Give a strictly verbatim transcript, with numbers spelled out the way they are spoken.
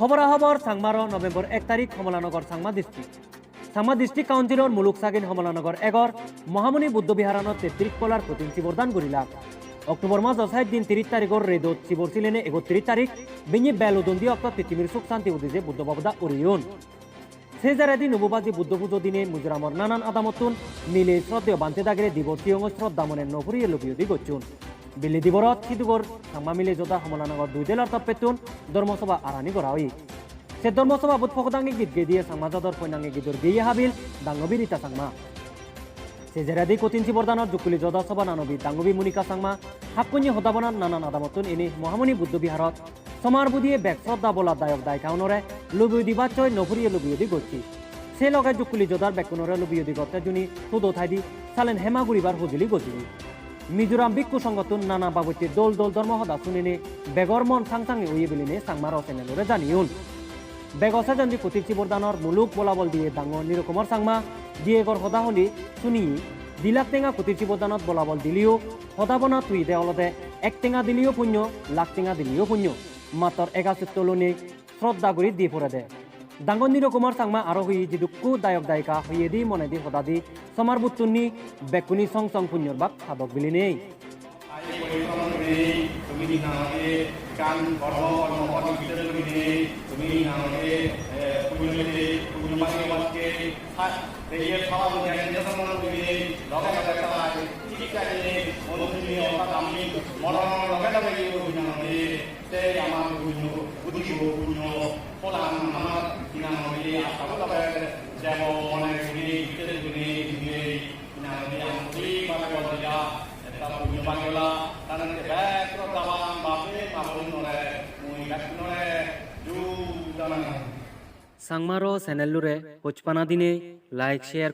Hobora hobor, Changmaro November ek tarik Homolanogor Changma District. Changma District Councilor muluk sagin Homolanogor egor Mohamuni Buddho Biharanot tetrik polar kotin sibor dan gurilak. October majo sait din tiris tarigor redot sibor silene ekottiris tarik, binye bel udondi okto pittimir suk santi udije Buddho baboda uriyon. Se jeredi nubu baji Buddho pujo dine Mizoramor nanan adamottun mile sroddheyo bhante dagire dibor siyongo sroddha mone no puriye lubiyodi gocchon. Bili diborot sidugor Changma mile joda Homolanogor dui delor toppettun dhormo sobha arani gora oye. Se dhormo sobhabot pogodangi git gediye Changma jador poinangi gidor geye habil Dangobi Rita Changma. Se jeredi kotin sibor danor jukkuli joda sobha nanobi Dangobi Monika Changma hakkunye hodabanat nanan adamottun ini Mohamuni Buddho Biharot somar budiye bek sroddha bola dayok dayikaunore lubiyo di bachoi no puriye lubiyodi gocche. Se loge jukkuli jodar bekkunore lubiyodi gotte juni todo thaidi salen hema guribar hojoli gojili. Mizoram Bhikkhu Songhottun nana babotte dol dol dhormo hoda sunine begor mon sang sangi oye biline Changmaro channel-ore janiyon. Bego sejondi kotin sibor danor muluk bolabol diye Dango Nirukumar Changma diye gor hoda holi suniye di lakh tenga kotin sibor danot bolabol dileyo hoda bona tuyede olode ek tenga dileyo punyo, lakh tenga dileyo punyo. Mattor ega sutto lonei sroddha guri di porede. Dango Nirukumar Changma aro hoye jidukku dayok dayika hoyedi monedi hodadi somar buttunni bekkuni song song punyor bak sadok bilinei. Ai porikroma gurinei tumi hinang hoide ekkan dhormo kormo kormo bichar gurinei tumi hinang hoide, eh, punyo bide, punyo bhagyo bhakke, ha, reye phawa mujai ninde samon gurinei loge loge tai thik gurinei onu tumi orthat ami moron loge loge yo hinang hoide te amar punyo, buddhi punyo, pholan amar hinang hoide atta loge debo mone gurinei, bichar gurinei, hinang hoide ami thik bhabe bol dija. Ekta punyo bhagyola, tane te bek sroddhaban babe ma bonore, mui bekkunore ju janang. Changmaro channel-ore hochpana dinei like, share,